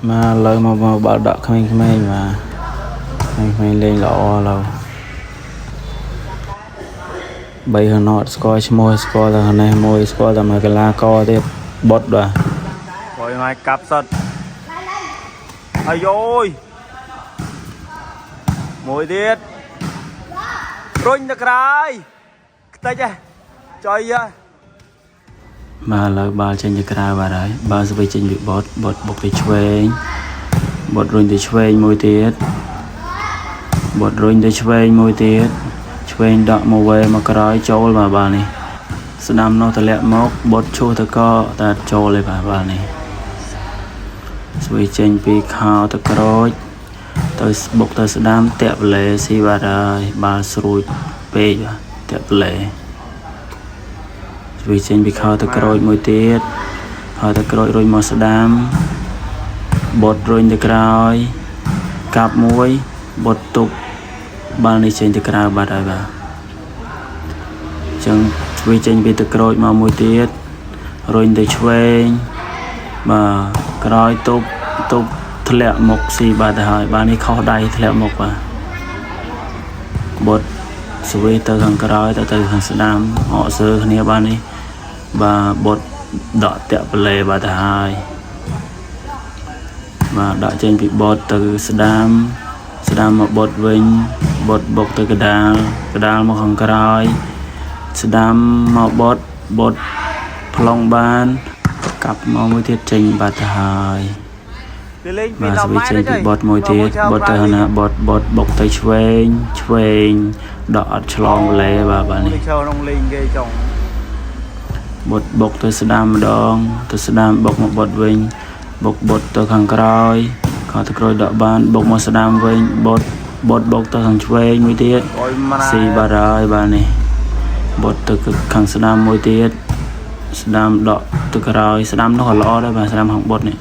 មកឥឡូវមកមកបាល់ដកក្មេងៗបាទក្មេងៗលេងល្អឥឡូវបីហណត់ស្គាល់ឈ្មោះស្គាល់តែនេះមួយស្គាល់តែមួយកីឡាករទៀតបុតបាទ rồi mai cặp sật អាយយមួយទៀតរុញទៅក្រោយខ្ទេចហ៎ចុយហ៎ បាទឥឡូវបាល់ចេញទៅក្រៅបាទហើយបាល់ស្វីចេញពីបតបតបុកទៅឆ្វេងបតរុញទៅឆ្វេងមួយទៀតបតរុញទៅឆ្វេងមួយទៀតឆ្វេងដកមកវេមកក្រោយចូលបាទបាល់នេះស្ដាំនោះតម្លាក់មកបតឈូសទៅកតែចូលទេបាទបាល់នេះស្វីចេញពីខោទៅក្រូចទៅបុកទៅស្ដាំតាក់ប្លេស៊ីបាទហើយបាល់ស្រួចពេកបាទតាក់ប្លេ វាចេញពីខោទៅក្រូចមួយទៀតខោទៅក្រូចរុញមកស្ដាំបត់រុញទៅក្រោយកាប់មួយបត់ទុកបាល់នេះចេញទៅក្រៅបាត់ហើយបាទអញ្ចឹងវាចេញពីទៅក្រូចមកមួយទៀតរុញទៅឆ្វេងបាទក្រោយទប់ទប់ធ្លាក់មុខស៊ីបាត់ទៅហើយបាទនេះខុសដៃធ្លាក់មុខបាទបត់ស្វេទៅខាងក្រោយទៅទៅខាងស្ដាំអកសើគ្នាបាទនេះ បាទបុតដកតាក់ប្លេបាទទៅហើយបាទដកចេញពីបុតទៅស្ដាមស្ដាមមកបុតវិញបុតបុកទៅកដាលកដាលមកខាងក្រោយស្ដាមមកបុតបុតប្លង់បានកាប់មកមួយទៀតចេញបាត់ទៅហើយ វាលេងពី បាទ 10 ស្វីចេញ ម៉ែត្រ ពីបុតមួយទៀតបុតទៅណាបុតបុតបុកទៅឆ្វេងឆ្វេងដកអត់ឆ្លងប្លេបាទបាទនេះ នេះចូលក្នុងលេងគេចុង បុតបុកទៅស្ដាំម្ដង ទៅស្ដាំបុកមកបុតវិញបុកបុតទៅខាងក្រោយខោទៅក្រោយដកបានបុកមកស្ដាំវិញបុតបុតបុកទៅខាងឆ្វេងមួយទៀត អុយម៉ា ស៊ីបារហើយបាទនេះបុតទៅខាងស្ដាំមួយទៀតស្ដាំដកទៅក្រោយស្ដាំនោះក៏ល្អដែរបាទស្ដាំខាងបុតនេះ